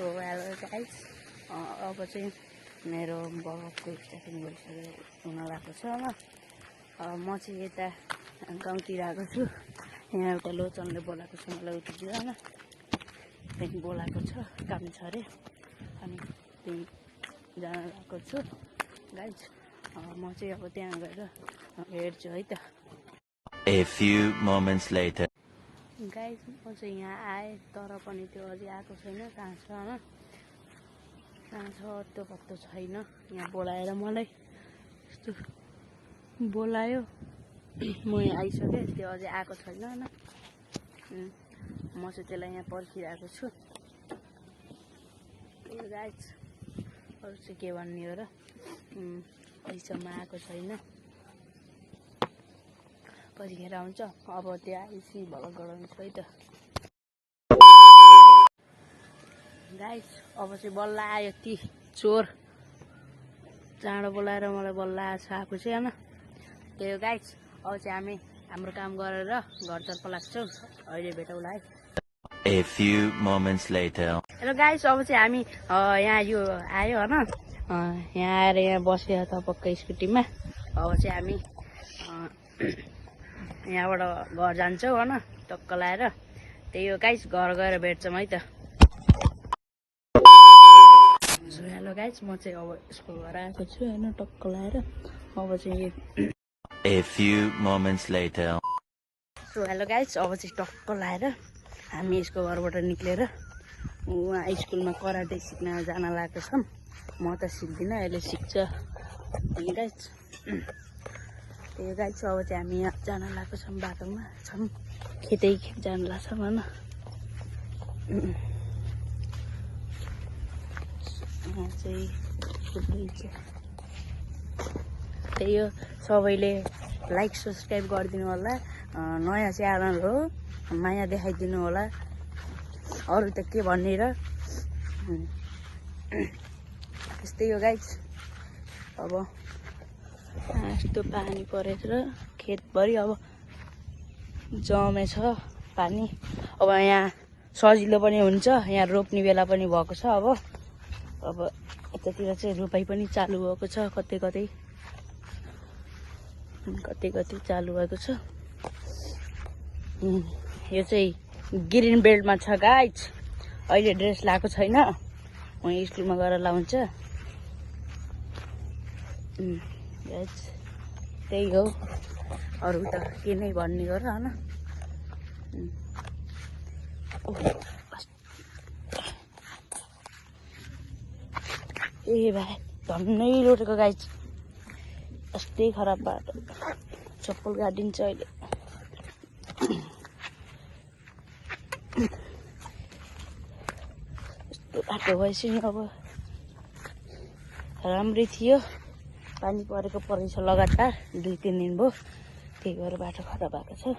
So hello guys, अब चाहिँ मेरो ब्लगको स्टार्टिङ भइसकेर हुन लागेको छ होइन। म चाहिँ यता गाउँतिर आएको छु। यहाँ एउटा लोचनले बोलाएको छ मलाई उठिदियो होइन। त्यहाँदेखि बोलाएको छ, काम छ अरे, अनि त्यही जान लागेको छु गाइस। म चाहिँ अब त्यहाँ गएर हेर्छु है त। A few moments later. Guys म चाहिँ यहाँ आएँ तर पनि त्यो अझै आएको छैन। कहाँ छ होइन, कहाँ छ त्यो पत्तो छैन। यहाँ बोलाएर मलाई यस्तो बोलायो, म यहाँ आइसकेँ, त्यो अझै आएको छैन होइन। म चाहिँ त्यसलाई यहाँ पर्खिरहेको छु। गाइस अरू चाहिँ के भन्ने हो र, अहिलेसम्म आएको छैन, कतिखेर आउँछ। अब त्यहाँ आइसी भ्लग गराउँछु है त गाइस। अब चाहिँ बल्ल आयो ती चोर, चाँडो बोलाएर मलाई बल्ल आएको चाहिँ होइन। त्यही हो गाइस, अब चाहिँ हामी हाम्रो काम गरेर घरतर्फ लाग्छौँ। अहिले भेटौँला है। A few moments later. Hello guys, अब चाहिँ हामी यहाँ यो आयो होइन। यहाँ आएर यहाँ बस्यो त पक्कै स्कुटीमा। अब चाहिँ हामी यहाँबाट घर जान्छौँ होइन, टक्क लाएर। त्यही हो गाइस, घर गएर भेट्छौँ है त। सो हेलो गाइस, म चाहिँ अब स्कुल घर आएको छु होइन, टक्क लाएर। अब चाहिँ A few moments later. So hello guys, अब चाहिँ टक्क लाएर हामी यसको घरबाट निक्लेर उहाँ स्कुलमा कराटे सिक्न जान लागेको छौँ। म त सिक्दिनँ, यसले सिक्छ अनि गाइस। त्यही गाइस, अब चाहिँ हामी यहाँ जान लागेको छौँ, बाटोमा छौँ, खेतै जान लाग्छौँ होइन। यहाँ चाहिँ त्यही हो, सबैले लाइक सब्सक्राइब गरिदिनु होला। नयाँ च्यानल हो, माया देखाइदिनु होला। अरू त के भन्ने र, त्यस्तै हो गाइस। अब यस्तो पानी परेर खेतभरि अब जमेछ पानी। अब यहाँ सजिलो पनि हुन्छ, यहाँ रोप्ने बेला पनि भएको छ। अब यतातिर चाहिँ रोपाइ पनि चालु भएको छ, कतै कतै चालु भएको छ। यो चाहिँ ग्रिन बेल्टमा छ गाइस। अहिले ड्रेस लगाएको छैन, म स्कुलमा गएर लाउँछ गाइस। त्यही हो, अरू त के नै भन्ने हो र होइन। ए भाइ धन्नै लोटेको गाइस, यस्तै खराब बाटो, चप्पल गाडिन्छ अहिले। यस्तो बाटो भएपछि नि अब राम्रै थियो, पानी परेको परेछ लगातार 2-3 दिन भयो, त्यही भएर बाटो खराब भएको छ।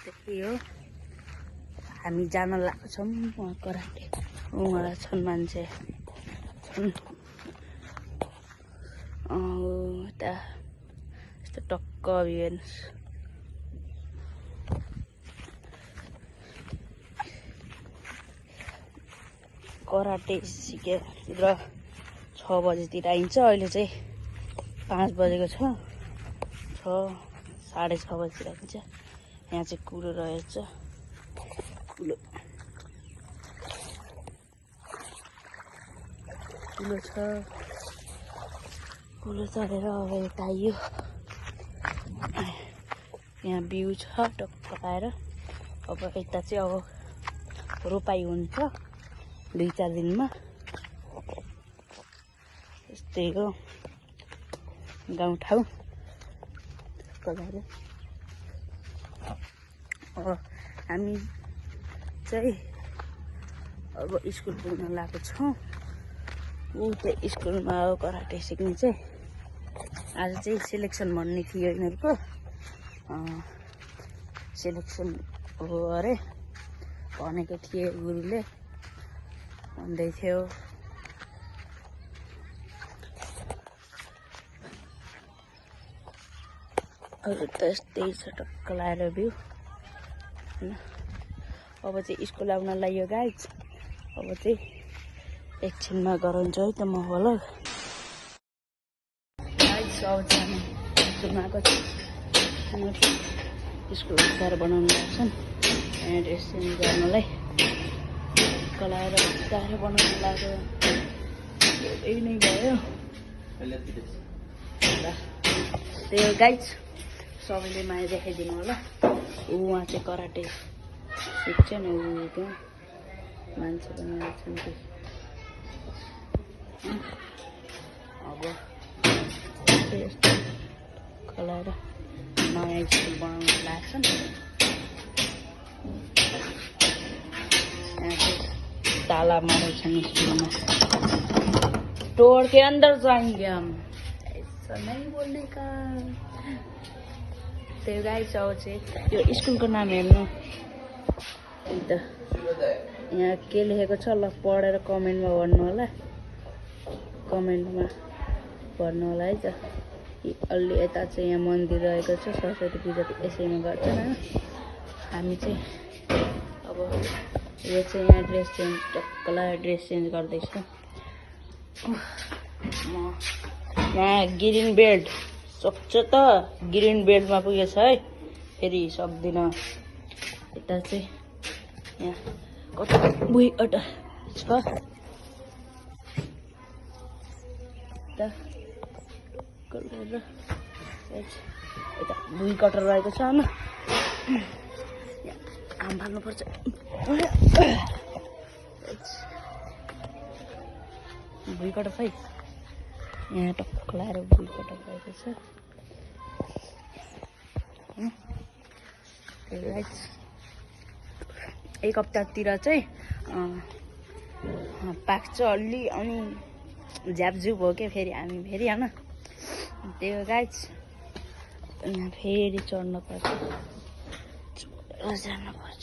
त्यही हो, हामी जान लागेको छौँ उहाँ कराटे। उहाँ छन् मान्छे छन् यता यस्तो टक्क हेर्नुहोस्। कराटे सिकेर 6 बजीतिर आइन्छ। अहिले चाहिँ 5 बजेको छ, 6-6:30 बजीतिर आइन्छ। यहाँ चाहिँ कुलो रहेछ, कुलो चढेर अब यता आइयो। यहाँ बिउ छ टक्क पाएर। अब यता चाहिँ अब रोपाइ हुन्छ 2-4 दिनमा। यस्तै हो गाउँठाउँ। अब हामी चाहिँ अब स्कुल पुग्न लागेको छौँ। त्यो स्कुलमा अब कराटे सिक्ने चाहिँ आज चाहिँ सेलेक्सन भन्ने थियो यिनीहरूको, सेलेक्सन हो अरे भनेको थिए गुरुले, भन्दै थियो। अरू त यस्तै छ टक्क लाएर भ्यू होइन। अब चाहिँ स्कुल आउन लाग्यो गाइज। अब चाहिँ एकछिनमा गराउँछु है त म भ्लग। गाइज अब चाहिँ हामी स्कुलमा आएको छु। म चाहिँ स्कुल बिस्तारै बनाउनु लाग्छ ड्रेस चेन्ज गर्नलाई कलाएर बिस्तारै बनाउनु लाग्यो। यही नै भयो। त्यही गाइज सबैले माया देखाइदिनु होला। उहाँ चाहिँ कराटे सिक्छ नि, ऊ त्यहाँ मान्छे पनि आउँछन् कि। अब यस्तो कलाएर नयाँ स्कुल बनाउनु लाग्छ नि। यहाँ चाहिँ ताला मारेछन् स्कुलमा। तोड़ के अंदर जाएंगे हम, ऐसा नहीं बोलने का। त्यही गाइस अब चाहिँ यो स्कुलको नाम हेर्नु अन्त यहाँ के लेखेको छ ल पढेर कमेन्टमा भन्नु होला। कमेन्टमा भन्नु होला है त। अलि यता चाहिँ यहाँ मन्दिर रहेको छ, सरस्वती पूजा यसैमा गर्छन् होइन। हामी चाहिँ अब यो चाहिँ यहाँ ड्रेस चेन्ज टक्कलाई ड्रेस चेन्ज गर्दैछु म। यहाँ ग्रिन बेल्ट सक्छ त, ग्रिन बेल्टमा पुगेछ है। फेरि सक्दिनँ। यता चाहिँ यहाँ कता भुइँकटा छ। यता यता भुइँ कटर रहेको छ होइन। आम फाल्नुपर्छ। भुइँ कटर खै यहाँ टक्क लाएर भुइँ कटर रहेको छ। एक हप्तातिर चाहिँ पाक्छ अलि अनि झ्यापझुप हो क्या फेरि हामी फेरि होइन। त्यही हो गाइज। यहाँ फेरि चढ्नु पर्छ, जानु पर्छ।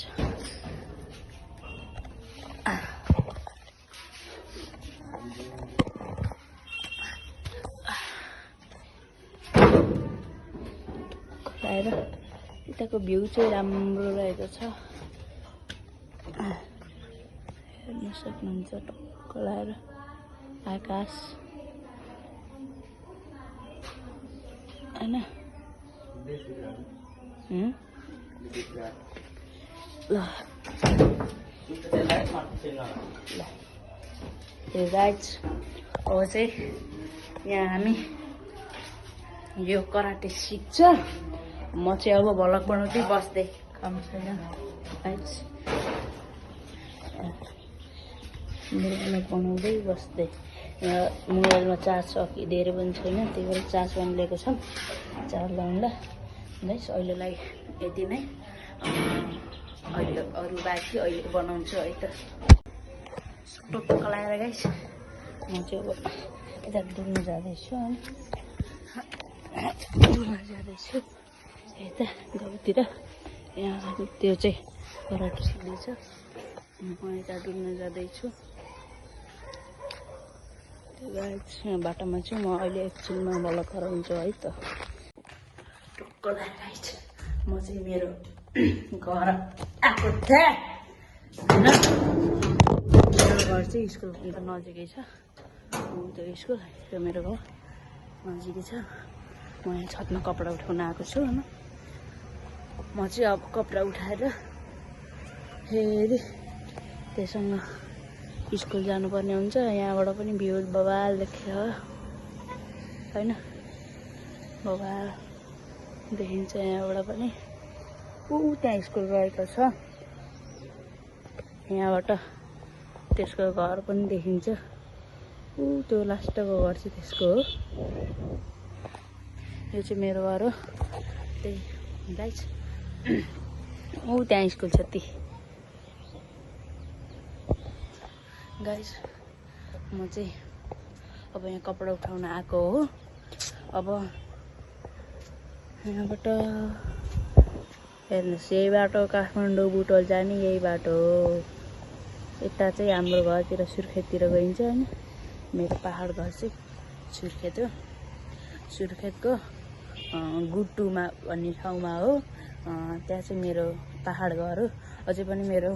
खुलाएर यताको भ्यू चाहिँ राम्रो रहेको छ, हेर्न सक्नुहुन्छ। टक्क लाएर आकाश होइन। ल त्यो गाइज अब चाहिँ यहाँ हामी यो कराटे सिक्छ। म चाहिँ अब भ्लग बनाउँदै बस्दै काम छैन गाइज। भ्लग बनाउँदै बस्दै मोबाइलमा चार्ज सकिदिएर पनि छैन, त्यही भएर चार्ज पनि लिएको छ। चार्ज लाउँला गाइस। अहिलेलाई यति नै। अहिले अरू बाँकी अहिले बनाउँछु है त। टक्क लगाएर गाइस म चाहिँ अब यता डुल्न जाँदैछु होइन। डुल्न जाँदैछु यता गाउँतिर। यहाँ त्यो चाहिँ कराटे सिक्दैछ, म यता डुल्न जाँदैछु। गाइस यहाँ बाटोमा चाहिँ म अहिले एकछिनमा भ्लग गराउँछु है त। टक्क लगाएर गाइस म चाहिँ मेरो घर आएको थिएँ होइन। मेरो घर चाहिँ स्कुलको नजिकै छ। त्यो स्कुल त्यो मेरो घर नजिकै छ। म यहाँ छतमा कपडा उठाउन आएको छु होइन। म चाहिँ अब कपडा उठाएर फेरि त्योसँग स्कुल जानुपर्ने हुन्छ। यहाँबाट पनि भ्यू बबाल देखेर होइन, बबाल देखिन्छ यहाँबाट पनि। ऊ त्यहाँ स्कुल रहेको छ, यहाँबाट त्यसको घर पनि देखिन्छ। ऊ त्यो लास्टको घर चाहिँ त्यसको हो। यो चाहिँ मेरो घर हो। त्यही गाइस ऊ त्यहाँ स्कुल छ ती गाइस। म चाहिँ अब यहाँ कपडा उठाउन आएको हो। अब यहाँबाट हेर्नुहोस् यही बाटो काठमाडौँ बुटवल जाने यही बाटो हो। यता चाहिँ हाम्रो घरतिर सुर्खेततिर गइन्छ होइन। मेरो पहाड घर चाहिँ सुर्खेत हो। सुर्खेतको गुट्टुमा भन्ने ठाउँमा हो। त्यहाँ चाहिँ मेरो पहाड घर हो। अझै पनि मेरो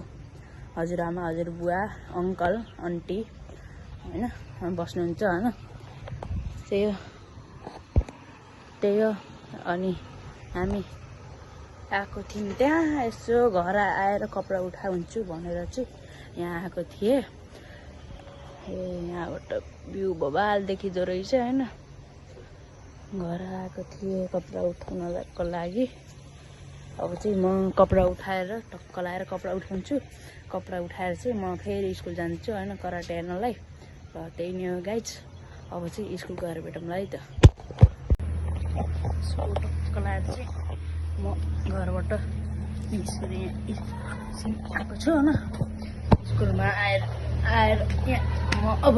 हजुरआमा हजुरबुवा अङ्कल आन्टी होइन बस्नुहुन्छ होइन त्यही हो अनि हामी आएको थियौँ त्यहाँ यसो घर आएर कपडा उठा हुन्छु भनेर चाहिँ यहाँ आएको थिएँ यहाँबाट भ्यू बबाल देखिँदो रहेछ होइन घर आएको थिएँ कपडा उठाउनको लागि अब चाहिँ म कपडा उठाएर टक्क लाएर कपडा उठाउँछु कपडा उठाएर चाहिँ म फेरि स्कुल जान्छु होइन कराटे हेर्नलाई र त्यही नै हो गाइज अब चाहिँ स्कुल गएर भेटौँला है त टक्क लाएर चाहिँ म घरबाट निस्केर आएको छु होइन स्कुलमा आएर यहाँ म अब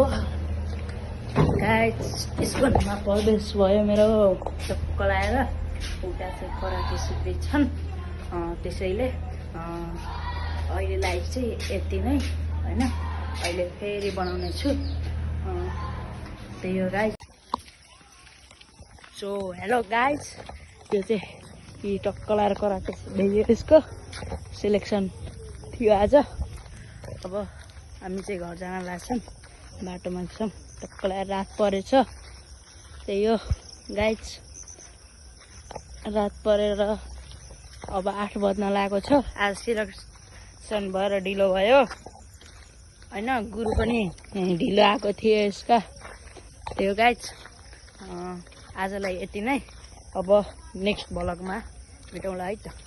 गाइज स्कुलमा प्रवेश भयो मेरो टक्क लाएर उता चाहिँ कराटे सिक्दैछन् त्यसैले अहिलेलाई चाहिँ यति नै होइन अहिले फेरि बनाउने छु त्यही हो गाइज सो हेलो गाइज त्यो चाहिँ यी टक्क लाएर कराटे सिक्दैछ यसको सेलेक्सन थियो आज अब हामी चाहिँ घर जान लाग्छौँ बाटोमा छौँ टक्क लाएर रात परेछ त्यही हो गाइज रात परेर अब 8 बज्न लागेको छ आज सिलेक्सन भएर ढिलो भयो होइन गुरु पनि ढिलो आएको थियो यसका त्यो गाइज आजलाई यति नै अब नेक्स्ट भ्लगमा भेटौँला है त।